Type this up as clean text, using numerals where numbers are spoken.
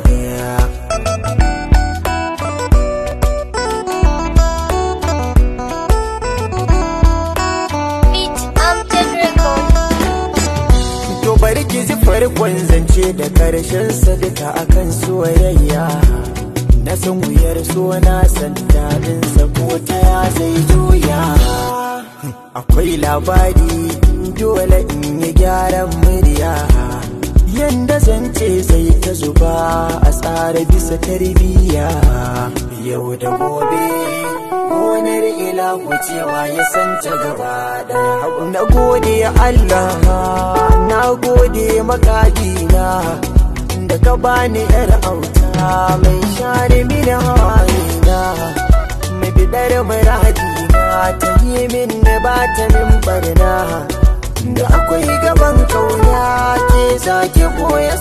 Yeah. Beat Amjad Record. To bari ki ji farkon zance da karshen sadaka akan soyayya. Na san wuyar so na san daɗin sa ko ta ya zai juya. Akwai labari dole in yi gyaran murya. Yanda zance zai ta zuba a tsara bisa tarbiyya. Yau da gobe gonar ilahu cewa ya san ta gaba ɗaya. Na gode Allah, na gode makadina da ka bani yar auta mai share mini hawayena, mai bidar muradina ta yi min ba ta min barna, da akwai gaban kauna ke zaki koya.